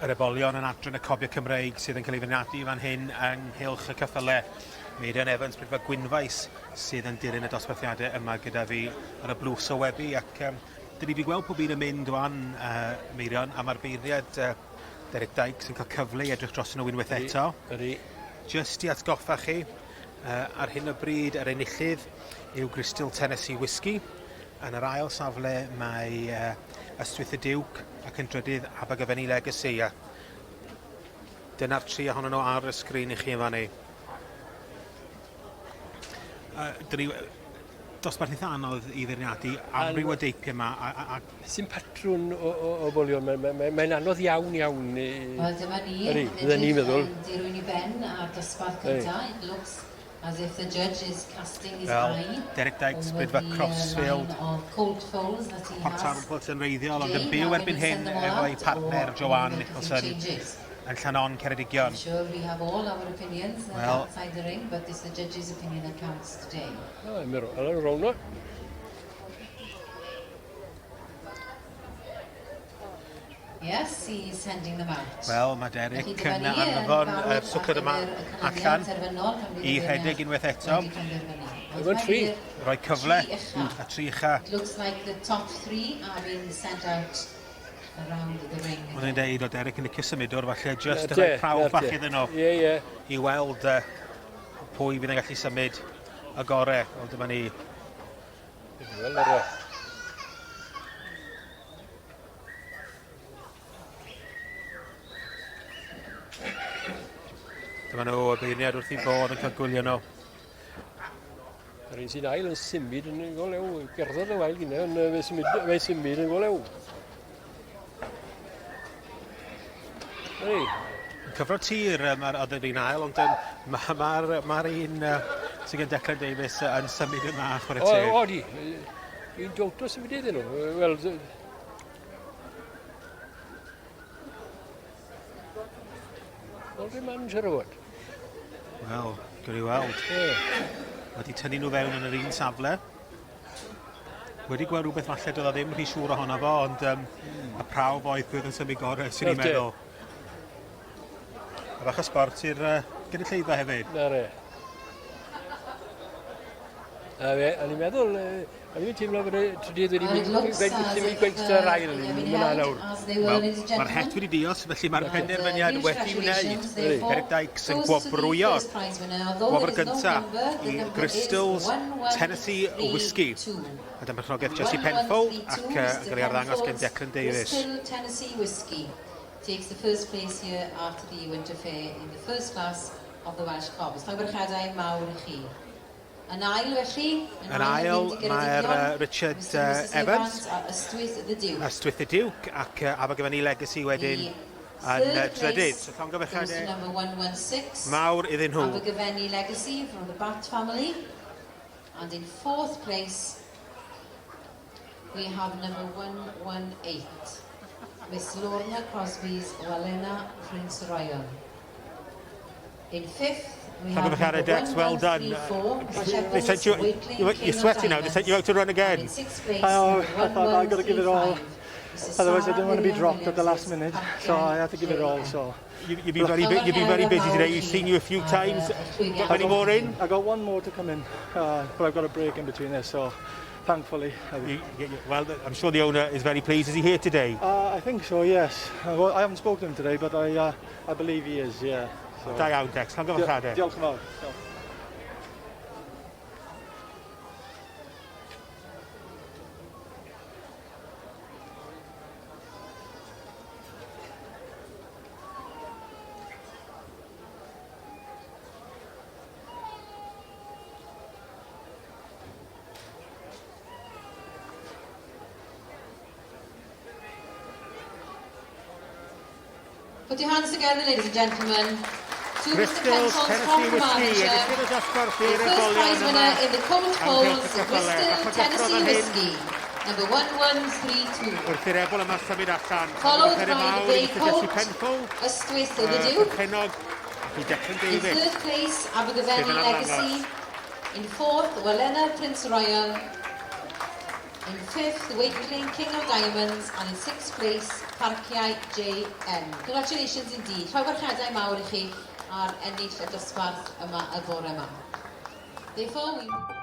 Yr ebolion yn adran y Cofio Cymreig sydd yn cael ei feirniadu fan hyn yng nghylch y ceffyle. Meirion Evans, Prifysgol Gwynfaes, sydd yn dilyn y dosbarthiadau yma gyda fi ar y blwch sylwebu ac um, dyn ni wedi gweld pob un yn mynd wan, uh, Meirion, a mae'r beirniad uh, Derek Dykes yn cael cyfle i edrych dros nhw unwaith eto. Ydy. Just i atgoffa chi, uh, ar hyn o bryd yr enillydd yw Gristol Tennessee Whiskey. Yn yr ail safle mae uh, Ystwyth y Duke ac yn drydydd Abergavenny Legacy. A dyna'r tri ohonyn nhw ar y sgrin i chi yn fan Uh, dyn ni, dosbarth eitha anodd i feirniadu amryw o deipiau yma. A, a, a... Sy'n patrwn o, o, o bolion, mae'n mae, mae, mae anodd iawn iawn. I... Wel, dyma ni, Ydy, fydden ni'n meddwl. Yn dirwyn i ben ar dosbarth cyntaf. It looks as if the judge is casting his Wel, eye Derek Dykes, over Brydfa the uh, Crossfield, line of colt foals that he Port has Talbot yn reiddiol, ond yn today. byw Now erbyn going to hyn send them all efo'i out partner or will we Joanne make a few Nicholson changes? yn Llanon Ceredigion. I'm sure we have all our opinions Wel, outside the ring, but it's the judge's opinion that counts today. O, mae'n rownd o. Yes, he's sending them out. Wel, mae Derek yn anfon y swcr yma allan i rhedeg unwaith eto. Efo'n tri. Rhoi cyfle a tri ucha. It looks like the top three are being sent out around the ring. O'n i'n deud, o Derek yn licio symudwr, falle just yn rhoi prawf bach iddyn nhw. Ie, ie. I weld uh, pwy fydd yn gallu symud y gore. Wel, dyma ni. Wel, ar Dyma nhw, y beirniad wrth i bodd yn cael gwylio nhw. Yr un sy'n ail yn symud yn go lew, gerdded yn wael gyda, ond fe symud, fe symud yn go lew. Ei. Cyfro tir mae'r oedd yr un ail, ond mae'r ma, ma, ma un uh, sy'n gen Declan Davies yn symud yn dda, chwarae teg. O, o, di. Dwi'n dowt o symud iddyn nhw. Wel, Wel, dwi'n man siarad fod. Wel, dwi'n ei weld. Yeah. Wedi tynnu nhw fewn yn yr un safle. Wedi gweld rhywbeth falle doedd o ddim rhy siŵr ohono fo, ond um, y prawf oedd pwy oedd yn symud gorau, sy'n i'n meddwl. A bach o sbort i'r uh, gynulleidfa hefyd. Na re. A fe, o'n i'n meddwl, o'n i'n teimlo bod y trydydd wedi mynd wedi gweithio yr ail yn mynd nawr. Wel, mae'r het wedi dios, felly mae'r penderfyniad wedi wneud. Eric Dykes yn gwobrwyo gwobr gyntaf i Gristles Tennessee Whiskey. A dyma perchnogaeth Jesse Penfold ac yn cael ei arddangos gen Declan Davies. Bristol Tennessee Whiskey takes the first place here after the Winter Fair in the first class of the Welsh Cobs. Llongyfarchiadau mawr i chi. Yn ail felly, yn ail mae'r uh, Richard uh, Evans, a Ystwyth the Duke. Ystwyth the Duke ac uh, Abergavenny Legacy wedyn yn uh, drydydd. So llongyfarchiadau mawr iddyn nhw. Abergavenny Legacy from the Bat family. And in fourth place, we have number 118, Miss Lorna Crosby's Walena Prince Royal. In fifth, we have number Dex, well done. They sent you, you, you're sweating now, they sent you out to run again. In sixth place, I, I thought I got to give it all. Otherwise, I didn't want to be dropped at the last minute, so I had to give it all. So you, you've been very you've been very busy today. You've seen you a few times. Got any more in? I got one more to come in, uh, but I've got a break in between this, so thankfully. You, you, well, I'm sure the owner is very pleased. Is he here today? Uh, I think so, yes. Well, I haven't spoken to him today, but I, uh, I believe he is, yeah. So. Da iawn, Dex. Llongyfarchiadau. Diolch yn fawr. Diolch. Put your hands together, ladies and gentlemen. To Mr. Bristol Penfold Tennessee from Whiskey, Carmarthenshire, enillydd y dosbarth the i'r first ebolion prize yma. winner in the Colt Ynghylch Foals y ceffylau. Bristol Bach o gyffro Tennessee fan hyn. Whiskey, number 1132. Wrth i'r ebol yma symud allan, Followed llongyfarchiadau by the mawr i Bay Mr Jesse Colt, Penfold, Ystwyth the uh, Duke. perchennog ac i Declan In Davies. third place, Abergavenny Sydd yn Legacy. In fourth, Walena Prince Royal. In fifth, Wakeling King of Diamonds, and in sixth place, Parciau JM. Congratulations indeed. Llongyfarchiadau mawr i chi ar ennill y dosbarth yma y bore yma. Therefore, we.